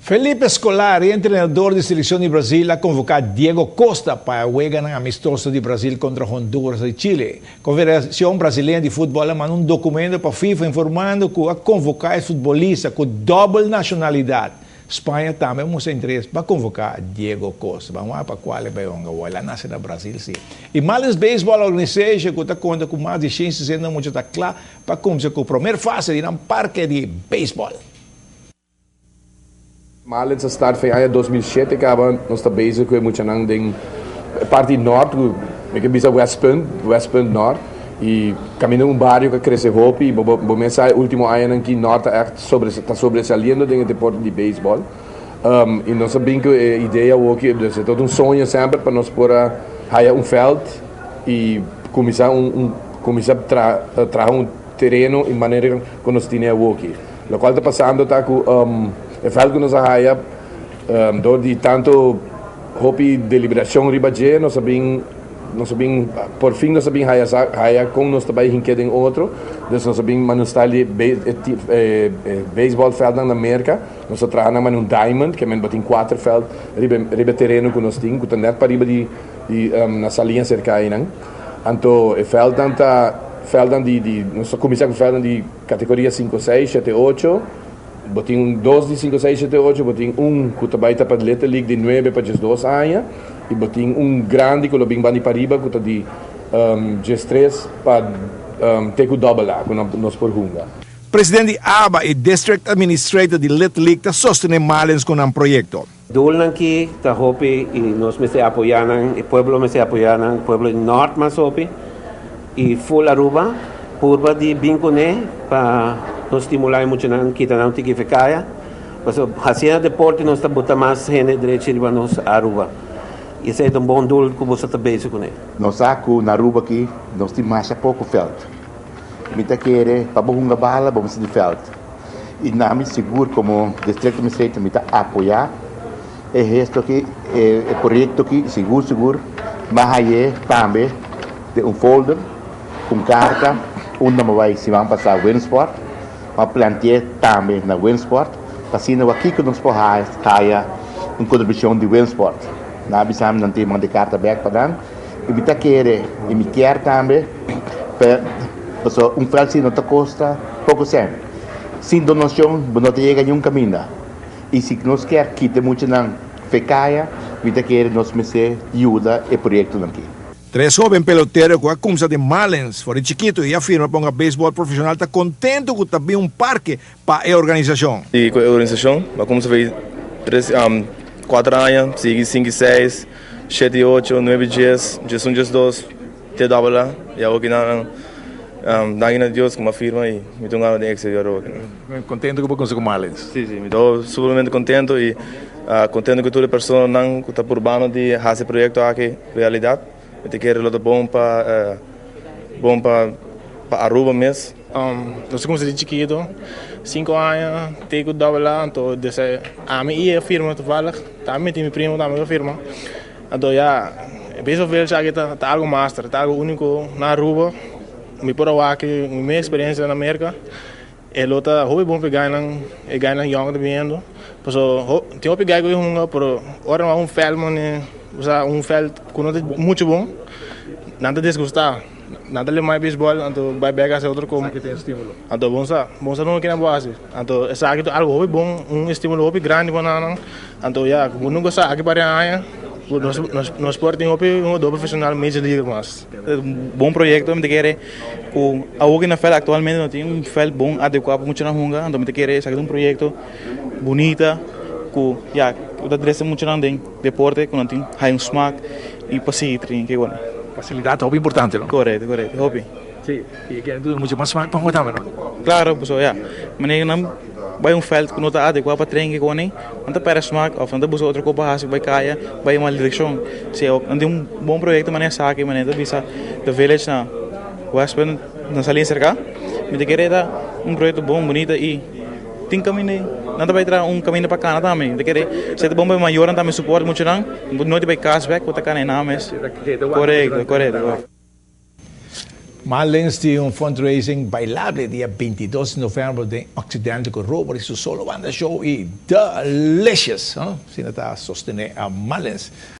Felipe Scolari, entrenador di seleccion di Brasil, a convoca Diego Costa pa e weganan amistoso di Brasil contra Honduras y Chile. Confederacion Brasileño di Futbol a manda un documento pa FIFA informando cu a convoca e futbolista cu dobel nacionalidad. Spaña tambe a mustra interes pa convoca Diego Costa. Ban wak pa cual e bay honga awor. El a nace na Brasil si. Y Marlins Baseball Organization cu ta conta cu mas di 160 mucha ta cla pa cuminsa cu promer fase di nan parke di baseball. Marlins a start for e aña 2007 caba nos ta bezig cu e muchanan den e parti nort cu mi ke bisa Westpunt, Westpunt Nort y caminda un bario cu a crece hopi y bo bo mes sa e ultimo añanan ki Nort ta echt sobre ta sobresaliendo den e deporte di baseball y nos a bin cu e idea awoki dus e ta un soño semper pa nos por a haya un veld y cuminsa un un cuminsa tra traha un tereno y manera cu nos tine awoki. Locual ta pasando ta cu e veld cu nos a haya door di tanto hopi deliberacion riba dje nos a bin nos a bin por fin nos a bin haya sa haya con nos ta bay hinke den otro dus nos a bin manustal di e baseball veldnan na Merca nos a traha nan mane un diamond ke men bo tin cuater veld riba riba e tereno cu nos tin cu ta net pariba di di na Saliña cerca aynan anto e veldnan ta veldnan di di nos a cuminsa cu veldnan di Categoria cinco seis shete ocho, Bo tin un dos di cinco seis shete ocho, bo tin un cu ta bay ta pa Little League di nuebe pa diesdos aña y bo tin un grandi cu lo bin bandi pariba cu ta di diestres pa te cu double A cu nos por hunga. President di aba y District Administrator di Little League ta sostene Marlins cu nan proyecto. Doelnan ki ta hopi y nos mester apoya nan, e pueblo mester apoya nan, pueblo di Noord mas hopi y full Aruba purba di bin cune pa nos stimula e muchanan kita nan un tiki fecaya, pasobra haciendo deporte nos ta bota mas hende drechi riba nos Aruba y esey ta un bon doel cu boso ta bezig cune. Nos sa cu na Aruba aki nos tin masha poco veld. Mi ta kere pa bo hunga bala bo mester di veld. Y na mi sigur como District Administrator mi ta apoya e gesto aki, e proyecto aki y sigur sigur mi a haye tambe den un folder cu un carta unda mi a bay siman pasa Winsport, mi a plante'e tambe na Winsport pa asina wak kico nos por haya un contribucion di Winsport. Nan a bisa mi nan tin manda e carta bek pa nan y mi ta kere y mi kier tambe pasobra un veld si no ta costa poco cent. Sin donacion bo no ta yega niun caminda. Y si nos kier kita e muchanan fe caya, mi ta kere nos mester yuda e proyectonan aki. Tres hoben pelotero cu a cumsa den Marlins for di chikito y a firma pa hunga baseball profesional ta contento cu ta bin un parke pa e organisacion. Y cu e organisacion a cumsa for di tres, cuater aña, sigui cinco y seis, shete y ocho, nuebe y dies, diesun, diesdos. Te dobla y awor kinan danki na Dios cu mi a firma y mi ta un gana den exterior awor kinan. Contento cu bo cuminsa cu Marlins? Si, si, mi ta sumamente contento y contento cu tur e personanan cu ta purbando di haci e proyecto aki realidad. Mi ta kere lo ta bon pa bon pa Aruba mes. Nos a cuminsa di chikito, cinco aña te cu dobla, anto desde ami y e firma toevallig, tambe mi tin mi primo tambe cu firma. Anto ya, e Baseball Village aki ta ta algo master, ta algo unico na Aruba. Mi por a wak mi mes experiencia na Merca, e lo ta hopi bon pa e guynan, e guynan yong ta biniendo. Paso tin hopi guy cu a hunga, pero ora nan wak un veld mane, osea un veld cu no ta mucho bon, nan ta disgusta. Nan ta lemai baseball, anto bay bek haci otro cos. Esaki ta un estimulo. Anto bon sa, bon sa nunca kinan bo haci. Anto esaki ta algo hopi bon, un estimulo hopi grandi pa nan. Anto ya, bo nunca sa aki par e aña nos nos por tin hopi hungador profesional major league mas. Bon proyecto mi ta kere cu awor ki na veld actualmente no tin un veld bon adecua pa muchanan hunga anto mi ta kere esaki ta un proyecto bunita cu ya cu ta trece muchanan den deporte cu nan tin haya un smaak y pa sigui train ke wak. Facilidad ta hopi importante no? Correcto correcto hopi. Si y e kere duna mucho mas smaak pa hunga tambe no? Claro pasobra ya manera nan bai un veld ku no ta adekuá pa tren ke koni, nan ta pèrdè smak òf nan ta buska otro kos pa hasi, bai kaya, bai mal direkshon. Si nan tin un bon proyekto manera esaki, manera ta bisa The Village na Westpunt na Salin serka, mi ta kere ta un proyekto bon, bunita i tin kaminda ei. Nan ta bai traha un kaminda pa kana tambe. Mi ta kere esei ta bon pa e mayornan tambe suport muchanan, no di bai kas bèk ku ta kana e nan mes. Korekto, korekto. Marlins tin un fundraising bailable dia 22 di november den Occidental cu Robert y su solo banda show y Delicious. Huh? Asina ta sostene a Marlins.